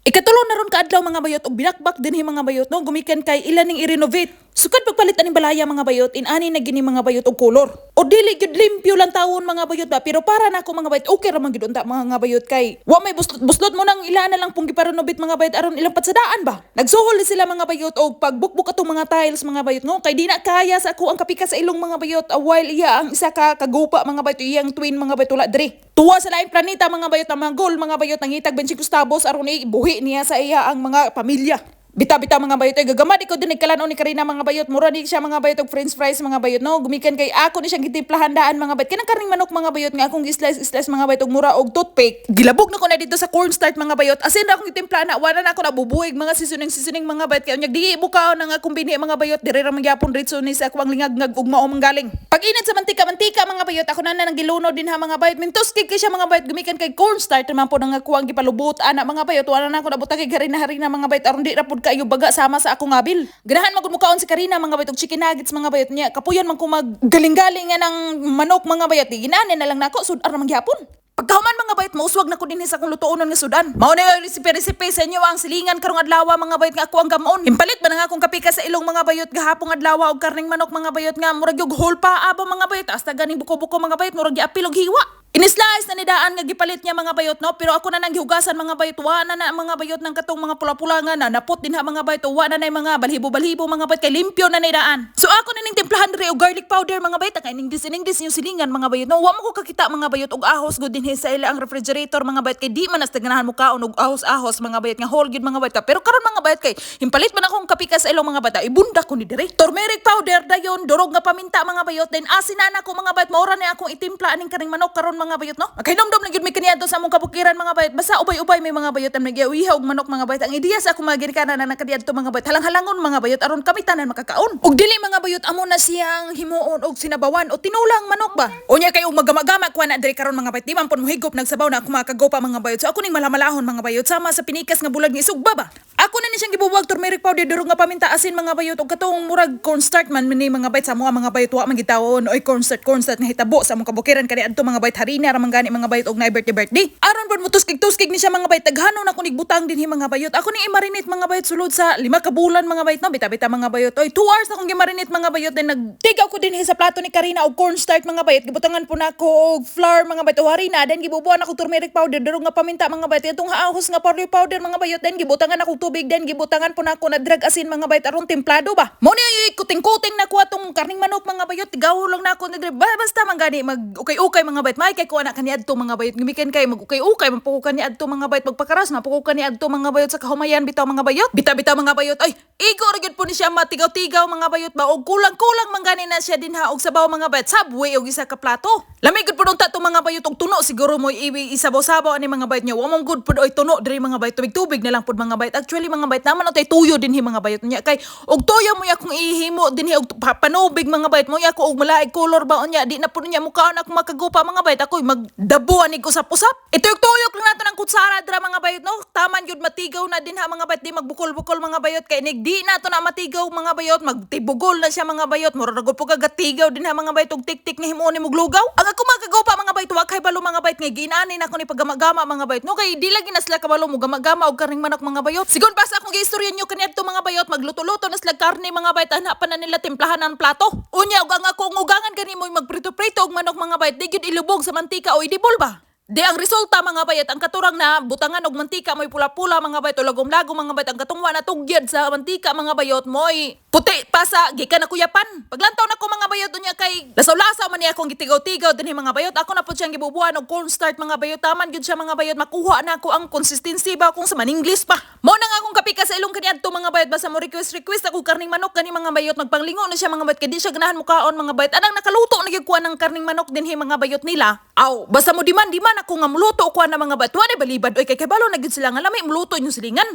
Ikatulo na ron kaadlaw, mga bayot, og binakbak dinhi, mga bayot, no, gumikan kay ilan ning i-renovate. Sukad pagpalit aning balaya, mga bayot, inani na gini, mga bayot, og kolor. O dili gyud limpyo lang tawon, mga bayot ba, pero para nako, mga bayot, okay ra man gyud unta, mga bayot, kay wa may buslot buslot mo nang ila na lang pong gipa-renovate, mga bayot, aron ilang patsadaan ba. Nagsuhol ni sila, mga bayot, og pagbukbuk atong mga tiles, mga bayot, no, kay di na kaya sa ako ang kapika sa ilong, mga bayot, a while iya ang isa ka kagupa, mga bayot, iyang twin, mga bayot, wala diri. Tuwa sa laing planeta, mga bayot, ang mga goal, mga bayot, nangitag 25 tabos aron ibuhi niya sa iya ang mga pamilya. Bita-bita, mga bayot, ay gagamad ikaw din nagkalan ni Karina, mga bayot. Mura ni siya, mga bayot, og french fries, mga bayot, no. Gumikan kay ako ni siyang gitimplahan daan, mga bayot. Kanang karning manok, mga bayot, nga akong gi-slice slice, mga bayot, og mura og toothpick. Gilabog na ko na dito sa cornstarch, mga bayot. Asin ra akong gitimpla na, wala na ako nabubuhig mga seasoning seasoning, mga bayot, kay unyag di bukaon ang akong binhi, mga bayot, dire ra magyapon ritso ni sa ako ang lingag-ngag ug mao manggaling. Pag init sa mantika mantika, mga bayot, ako na na nang giluno din ha, mga bayot. Mintos kay siya, mga bayot, gumikan kay cornstarch naman po nang ako ang gipalubot ana, mga bayot. Wala na ako nabutang kay harina harina, mga bayot, aron di ra pud kaayo baga sama sa akong abil. Ganahan man gud mukaon si Karina, mga bayot, og chicken nuggets, mga bayot, niya. Kapuyan man ko mag galing-galing nga ng manok, mga bayot. Di ginani na lang nako sud-ar man gyapon. Pagkahuman, mga bayot, mauswag na ko dinhi sa akong lutuonon nga sudan. Mao na yung recipe-recipe sa inyo ang silingan karong adlaw, mga bayot, nga ako ang gamon. Impalit ba na nga akong kapika sa ilong, mga bayot, gahapong adlaw og karning manok, mga bayot, nga murag yung whole paa ba, mga bayot, hasta ganing buko-buko, mga bayot, murag giapil og hiwa. Inislice na ni daan nga gipalit niya, mga bayot, no, pero ako na nang gihugasan, mga bayot. Wa na na, mga bayot, ng katong mga pula-pula nga na napot din ha, mga bayot. Wa na na yung mga balhibo-balhibo, mga bayot, kay limpyo na ni daan. So ako na ning timplahan diri og garlic powder, mga bayot, kay ning dis yung silingan, mga bayot, no. Wa mo ko kakita, mga bayot, og ahos gud dinhi sa ila ang refrigerator, mga bayot, kay di man nas ganahan mo kaon og ahos-ahos, mga bayot, nga whole gyud, mga bayot. Pero karon, mga bayot, kay himpalit man akong kapika sa ilong, mga bata, ibunda ko ni diri turmeric powder, dayon durog nga paminta, mga bayot, then asin na nako, mga bayot. Maura ni akong itimpla aning kaning manok karon, mga bayot, no. Makahinomdom lang gyud mi kaniadto sa among kabukiran, mga bayot. Basta ubay-ubay may mga bayot ang nagyawiha og manok, mga bayot. Ang ideya sa akong mga ginikanan na nakadiadto, mga bayot, halang-halangon, mga bayot, aron kami tanan makakaon. Og dili, mga bayot, amo na siyang himuon og sinabawan o tinulang manok ba. Unya kay og magama-gama ko na diri karon, mga bayot, di man pud mohigop nagsabaw na ako makagopa, mga bayot. So ako ning malamalahon, mga bayot, sama sa pinikas nga bulag ni isugba ba. Ako na ni siyang gibuwag turmeric powder, durog nga paminta, asin, mga bayot, og katong murag cornstarch man ni, mga bayot, sa mga mga bayot. Wa man gitawon oy cornstarch cornstarch nga hitabo sa among kabukiran kani adto, mga bayot. Harina ra man gani, mga bayot, og nay birthday birthday. Aron pud mutuskig-tuskig ni siya, mga bayot, taghano na ko nigbutang dinhi, mga bayot. Ako ning i-marinate, mga bayot, sulod sa 5 ka bulan, mga bayot, no. Bita-bita, mga bayot oy, 2 hours akong gi-marinate, mga bayot. Then nagtigaw ko dinhi sa plato ni Karina og cornstarch, mga bayot. Gibutangan po nako og flour, mga bayot, o harina, then gibubuan ako turmeric powder, durog nga paminta, mga bayot, itong ahos nga powder powder, mga bayot, then gibutangan ako tubig, then gibutangan po nako na drag asin, mga bayot, aron templado ba. Mo ni kuting-kuting na ko atong karning manok, mga bayot. Tigaw lang nako ni ba, basta man gani mag ukay-ukay, mga bayot. May kay ko anak kaniadto, mga bayot, gumikan kay mag ukay-ukay man po ko kaniadto, mga bayot, magpakaras man po ko kaniadto, mga bayot, sa kahumayan bitaw, mga bayot. Bita-bita, mga bayot, ay igo ra gyud po ni siya matigaw-tigaw, mga bayot ba, og kulang-kulang man gani na siya dinha og sabaw, mga bayot, subway og isa ka plato. Lami gud pud unta to, mga bayot, og tuno siguro mo iwi isabaw-sabaw ani, mga bayot niya. Wa man gud pud oy tuno diri, mga bayot, tubig-tubig na lang pud, mga bayot. Actually, mga bayot, naman tay tuyo dinhi, mga bayot niya, kay og tuyo mo akong ihimo dinhi og panubig, mga bayot, mo ako og malaig color ba. Unya di na pud niya mukaon ako makagupa, mga bayot, ako'y magdabo ani ko usap-usap. Ituyok-tuyok lang nato ng kutsara dra, mga bayot, no. Taman gyud matigaw na dinha, mga bayot, di magbukol-bukol, mga bayot, kay nig di na to na matigaw, mga bayot, magtibugol na siya, mga bayot. Mura ra gud po kagatigaw dinha, mga bayot, og tik-tik nga himuon nimo lugaw. Ang ako makagupa, mga bayot, wa kay balo, mga bayot, nga giinani na ako ni paggamagama, mga bayot, no, kay di lagi na sila kabalo mo gamagama og karning manok, mga bayot. Sigon pa sa akong giistorya nyo kaniadto, mga bayot, magluto-luto na sila karne, mga bayot, ana pa na nila timplahan ang plato. Unya og ang akong ugangan gani mo magprito-prito og manok, mga bayot, di gyud ilubog sa mantika o idibol ba. Di ang resulta, mga bayot, ang katurang na butangan og mantika mo'y pula-pula, mga bayot, o lagom-lagom, mga bayot, ang katungwa na tugyad sa mantika, mga bayot, mo'y puti pa sa gikan na kuyapan. Paglantaw na ko, mga bayot, unya kay lasaw-lasaw man niya akong gitigaw-tigaw dinhi, mga bayot. Ako na po siyang gibubuan og cornstarch, mga bayot. Taman gyud siya, mga bayot, makuha na ako ang consistency ba kung sa maninglis pa. Mo na nga akong kapika sa ilong kaniadto, mga bayot, basta mo request request ako karning manok kani, mga bayot, magpanglingo na siya, mga bayot, kay di siya ganahan mukaon, mga bayot. Anang nakaluto na gyud kuha ng karning manok dinhi, mga bayot, nila. Aw, basta mo diman diman ako nga muluto ko na, mga bayot. Wa balibad oy, kay kabalo na gyud sila nga lami muluto inyong silingan.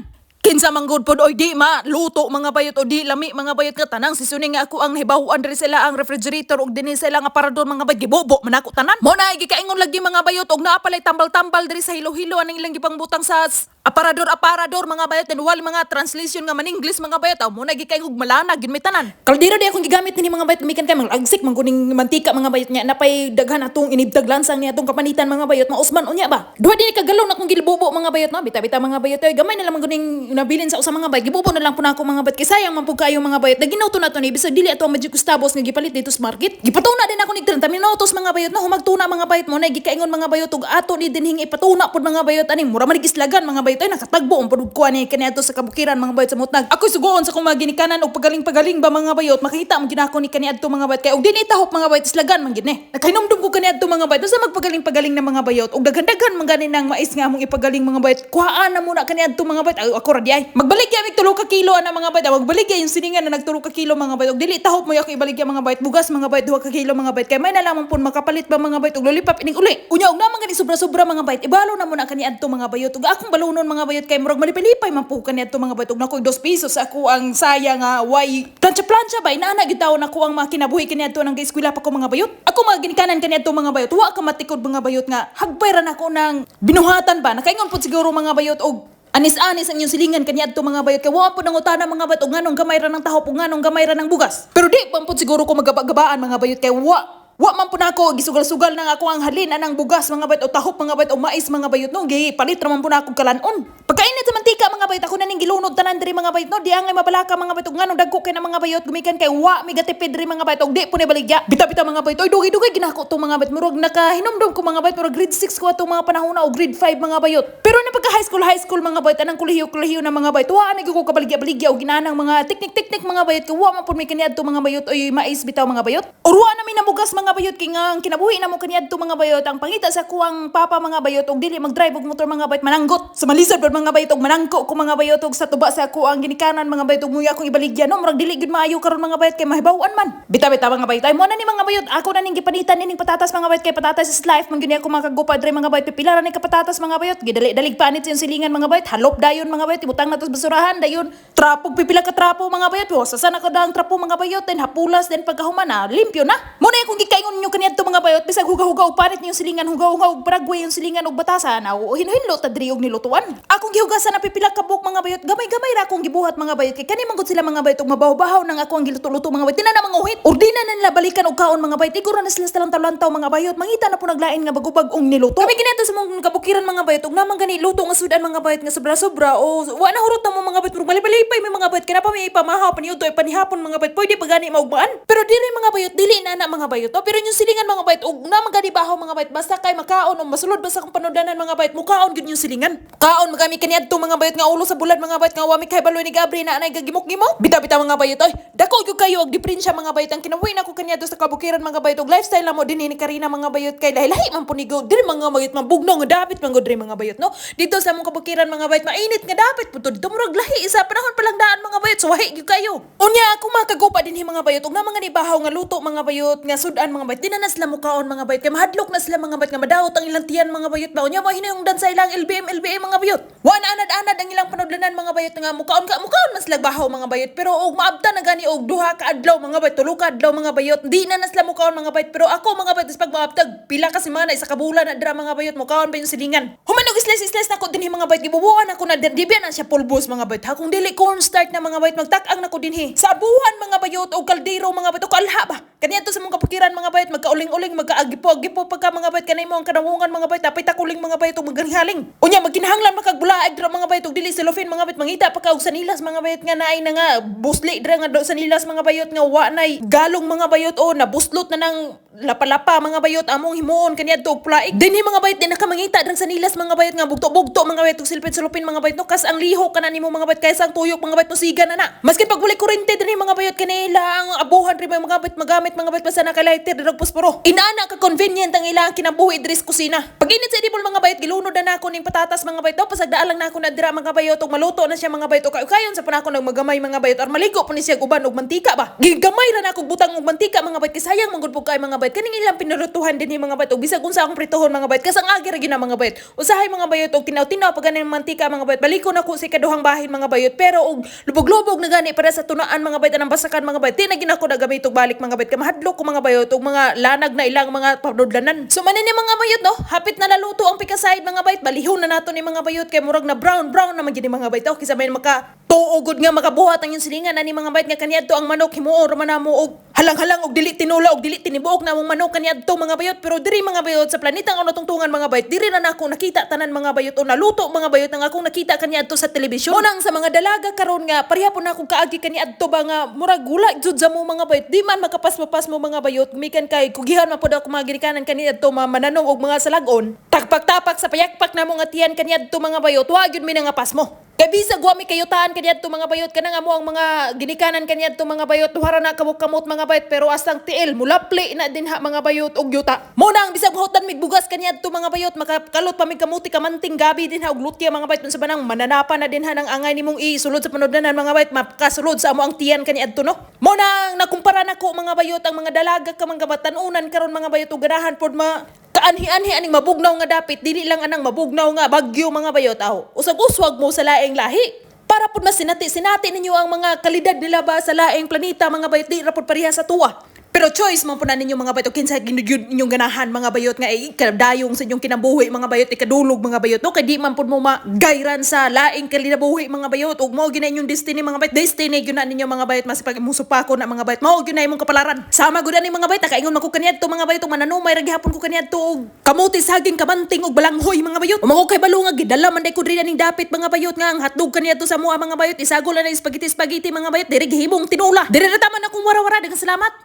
Kinsa man gud pod oy di ma luto, mga bayot, o di lami, mga bayot, nga tanang seasoning nga ako ang hibaw-an diri sa ila ang refrigerator ug dinhi sa ilang aparador, mga bayot, gibubo man ako tanan. Mo na gikaingon lagi, mga bayot, og naa palay tambal-tambal diri sa hilo-hilo aning ilang gipangbutang sa aparador-aparador, mga bayot, and wal mga translation nga man-English, mga bayot. Aw mo na gikaingog malana gid may tanan. Kaldero di akong gigamit nini, mga bayot, gumikan kay mga agsik man kuning mantika, mga bayot, nya napay daghan atong inibtag lansang niya atong kapanitan, mga bayot, mausman unya ba. Duha din ka galon akong gilibubo, mga bayot, no. Bita-bita, mga bayot, oy gamay na lang man kuning nabilin sa usa, mga bayot, gibubo na lang po nako, mga bayot, kay sayang man pud kaayo, mga bayot. Naginawto na to ni bisag dili ato ang Magic Gustabos nga gipalit dito sa market. Gipatuna din ako ni 30 minutos, mga bayot, no, humagtuna, mga bayot. Mo na gikaingon, mga bayot, ug ato ni dinhing ipatuna pud, mga bayot, ani mura man gislagan, mga bayot, ay nakatagbo ang pud ko ani kaniadto sa kabukiran, mga bayot, sa mutnag. Ako sugoon sa akong mga ginikanan og pagaling-pagaling ba, mga bayot, makita mo ginako ni kaniadto, mga bayot, kay og dinhi tahop, mga bayot, islagan man gid ni. Nakahinumdum ko kaniadto, mga bayot, basta magpagaling-pagaling na, mga bayot, og daghan-daghan man gani nang mais nga among ipagaling, mga bayot, kuhaan na muna kaniadto, mga bayot. Ay, ako ra di ay magbaligya mig 3 ka kilo ana, mga bayot. Ay, magbaligya yung siningan na nag 3 ka kilo, mga bayot, og dili tahop mo ako ibaligya, mga bayot, bugas, mga bayot, 2 ka kilo, mga bayot, kay may na lamang pud makapalit ba, mga bayot, og lollipop ining uli. Unya og naman gani sobra-sobra, mga bayot, ibalo na muna kaniadto, mga bayot, ug akong balunon, mga bayot, kay murag malipay-lipay man po kaniadto, mga bayot, ug nakoy 2 pesos sa ako ang saya nga way plancha-plancha ba. Inaana gyud taon ako ang mga kinabuhi kaniadto nang eskwela pa ko, mga bayot. Ako mga ginikanan kaniadto, mga bayot, wa ka matikod, mga bayot, nga hagbay ra nako nang binuhatan ba. Nakaingon pud siguro, mga bayot, og anis-anis ang inyong silingan kaniadto, mga bayot, kay wa pud nangutana, mga bayot, og nganong gamay ra ng tahop ug nganong gamay ra ng bugas. Pero di pa pud siguro ko magaba-gabaan, mga bayot, kay wa man po na ako gisugal-sugal nang ako ang halin anang bugas, mga bayot, o tahop, mga bayot, o mais, mga bayot, no. Gi palit ra man po na ako kalanon. Pagkainit sa mantika, mga bayot, ako na ning gilunod tanan diri, mga bayot, no. Di angay mabalaka, mga bayot, og nganong dagko kay na, mga bayot, gumikan kay wa mi gatipid diri, mga bayot, og di po ni baligya. Bita-bita, mga bayot, oy dugay-dugay ginako to, mga bayot, murag nakahinumdum ko, mga bayot, murag grade 6 ko atong mga panahon na o grade 5, mga bayot. Pero na pagka high school, mga bayot, anang kolehiyo-kolehiyo na, mga bayot, wa na gyud ko kabaligya-baligya og ginanang mga teknik-teknik, mga bayot, kay wa man pud may kaniadto, mga bayot, oy mais bitaw, mga bayot. Or wa na mi namugas, mga bayot, kay nga ang kinabuhi na mo kaniadto, mga bayot, ang pangita sa kuwang papa, mga bayot, og dili mag-drive og motor, mga bayot, mananggot. Sa malisod ba, mga bayot, og manangko ko, mga bayot, og sa tuba sa ako ang ginikanan, mga bayot, og muya akong ibaligya, no. Murag dili gyud maayo karon, mga bayot, kay mahibaw-an man. Bita-bita, mga bayot, ay mo na ni, mga bayot, ako na ning gipanitan nining patatas, mga bayot, kay patatas is life man gyud ni ako mga kaggupa dre, mga bayot. Pipila ra ni ka patatas, mga bayot, gidali-dalig panit sa silingan, mga bayot, halop dayon, mga bayot, ibutang nato sa basurahan dayon. Trapo, pipila ka trapo, mga bayot, sa sana ka dang trapo, mga bayot, then hapulas then pagkahuman na limpyo na. Mo na akong gikaingon ninyo kaniadto, mga bayot, bisag huga-huga og panit niyong silingan, huga-huga og Paraguay yung silingan og batasan, o hinlo ta diri og nilutuan. Akong gihugasan na pipila ka buok, mga bayot, gamay-gamay ra akong gibuhat, mga bayot, kay kani man gud sila, mga bayot, og mabaw-bahaw nang ako ang giluto-luto, mga bayot, tinan na mga uhit. Ordina na nila balikan og kaon, mga bayot, iguro na sila sa lantaw-lantaw, mga bayot, mangita na po naglain nga bago-bagong niluto. Kami ginito sa mong kabukiran, mga bayot, og naman gani luto nga sudan, mga bayot, nga sobra-sobra o wa na hurot na mo, mga bayot, murag malipay may, mga bayot, kay pa may ipamahaw paniudto ay panihapon, mga bayot, pwede pa gani maugmaan. Pero dili, mga bayot, dili na na, mga bayot, no? Pero yung silingan, mga bayot, og naman gani bahaw, mga bayot, basta kay makaon o masulod ba sa akong panudanan, mga bayot, mukaon gyud yung silingan. Kaon magami kaniadto, mga bayot, nga ulo sa bulad, mga bayot, nga wa mi kay baloy ni Gabri na anay gagimok-gimok. Bita-bita, mga bayot, oy dako gyud kayo og diferensya, mga bayot, ang kinabuhi nako kaniadto sa kabukiran, mga bayot, og lifestyle na mo dinhi ni Karina, mga bayot, kay lahi-lahi man punigo diri, mga bayot, mabugnaw nga dapit man gud diri, mga bayot, no. Dito sa among kabukiran, mga bayot, mainit nga dapit pud dito, murag lahi isa panahon pa lang daan, mga bayot, suwahi gyud kayo. Unya ako makagupa dinhi, mga bayot, og na mga nibahaw nga luto, mga bayot, nga sudan, mga bayot, di na sila mukaon, mga bayot, kay mahadlok na sila, mga bayot, nga madaot ang ilang tiyan, mga bayot ba. Unya mo hinungdan sa ilang LBM LBM, mga bayot. Wa na anad-anad ang ilang panudlanan, mga bayot, nga mukaon ka mukaon man sila bahaw, mga bayot, pero og maabta na gani og 2 ka adlaw, mga bayot, 3 ka adlaw, mga bayot, di na sila mukaon, mga bayot. Pero ako, mga bayot, pag maabtag pila ka semana, 1 ka bulan na dira, mga bayot, mukaon ba yung silingan. Human og slice slice nako dinhi, mga bayot, gibubuan ako na di ba na siya pulbos, mga bayot, ha. Kung dili cornstarch na, mga bayot, magtak-ang nako dinhi sa abuhan, mga bayot, og kaldero, mga bayot, og kalha ba kaniadto sa mong kapukiran, mga bayot, magkauling-uling, magkaagipo-agipo pagka, mga bayot, kanay mo ang kanawungan, mga bayot, apay takuling, mga bayot, og maghaling. Unya magkinahanglan makagbulaag dira, mga bayot, og dili cellophane, mga bayot, mangita pa ka og sanilas, mga bayot, nga naay na nga busli dira nga do sanilas, mga bayot, nga wa nay galong, mga bayot, o nabuslot na nang lapa-lapa, mga bayot, among himuon kaniadto og plaig dinhi, mga bayot. Di na ka mangita dirang sanilas, mga bayot, nga bugto-bugto, mga bayot, og silpin-silupin, mga bayot, no, kas ang lihok kana nimo, mga bayot, kaysa ang tuyok, mga bayot, musiga na na. Maski pagbalik kurente dinhi, mga bayot, kanila ang abuhan ri, mga bayot, magamit, mga bayot, basta naka lighter dirag posporo. Inaana ka convenient ang ilang kinabuhi diri sa kusina. Pag init sa edibol, mga bayot, gilunod na nako ning patatas, mga bayot, no, pasagdaan lang nako na dira, mga bayot, ug maluto na siya, mga bayot, ug kayon sa panahon nag magamay, mga bayot, or maligo po ni siya uban og mantika ba. Gigamay ra nako butang og mantika, mga bayot, kay sayang man gud pud kay mga bayot, kaning ilang pinurutuhan din mga bayot, og bisag unsa akong prituhon, mga bayot, kasang agi ra gyud na, mga bayot. Usahay, mga bayot, og tinaw-tinaw pa ganing mantika, mga bayot, balikon ako sa ikaduhang bahin, mga bayot, pero og lubog-lubog na gani para sa tunaan, mga bayot, anang basakan, mga bayot, di na gyud ako nagamit og balik, mga bayot, kay mahadlok ko, mga bayot, og mga lanag na ilang mga panudlanan. So manin ni, mga bayot, no, hapit na naluto ang pick-aside, mga bayot, balihon na nato ni, mga bayot, kay murag na brown brown naman gyud ni, mga bayot, oh, kaysa may maka tuogod nga makabuhat ang inyong silingan ani, mga bayot, nga kaniadto ang manok himuon ra man namo og halang-halang og dili tinula og dili tinibuok na among manok kaniadto, mga bayot. Pero diri, mga bayot, sa planetang unatungtungan, mga bayot, diri na nako nakita tanan, mga bayot, o naluto, mga bayot, ang akong nakita kaniadto sa telebisyon. Unang sa mga dalaga karon nga pareha po na akong kaagi kaniadto ba nga murag wala jud sa mo, mga bayot, di man makapaspapas mo, mga bayot, gumikan kay kugihan man pud ako mga ginikanan kaniadto mananong og mga salagon, takpak-tapak sa payakpak na mo nga tiyan kaniadto, mga bayot, wa gyud mi nangapas mo. Kay bisag wa mi kayutaan kaniadto, mga bayot, kanang amo ang mga ginikanan kaniadto, mga bayot, duha ra na kamot mga bayot, pero asang tiil mulapli na dinha, mga bayot, og yuta. Mo nang bisag mahutan mig bugas kaniadto, mga bayot, makakalot pa mig kamuti, kamanting, gabi dinha og lutya, mga bayot, unsa ba nang mananapa na dinha ng angay nimong isulod sa panudlanan, mga bayot, makasulod sa amo ang tiyan kaniadto, no. Mo nang nakumpara nako, mga bayot, ang mga dalaga ka mga batanunan karon, mga bayot, og ganahan pod ma kaanhi-anhi aning mabugnaw nga dapit, dili lang anang mabugnaw nga bagyo, mga bayot, aw. Usag-uswag mo sa laing lahi. Para pud mas sinati-sinati ninyo ang mga kalidad nila ba sa laing planeta, mga bayot, di ra pud pareha sa tuwa. Pero choice man po na ninyo, mga bayot, kinsa gyud inyong ganahan, mga bayot, nga ikadayong sa inyong kinabuhi, mga bayot, ikadulog, mga bayot, no, kay di man pud mo magayran sa laing kinabuhi, mga bayot, ug mao gyud na inyong destiny, mga bayot, destiny gyud na ninyo, mga bayot, mas pag musupako na, mga bayot, mao gyud na imong kapalaran. Sama gud ani, mga bayot, nakaingon man ko kaniadto, mga bayot, ug mananumay ra gihapon ko kaniadto og kamuti, saging, kamanting ug balanghoy, mga bayot. Ug ko kay balo nga gidala man day ko diri aning dapit, mga bayot, nga ang hotdog kaniadto sa mua, mga bayot, isagol na spaghetti spaghetti, mga bayot, diri gihimong tinula. Diri ra taman akong warawara. Daghang salamat.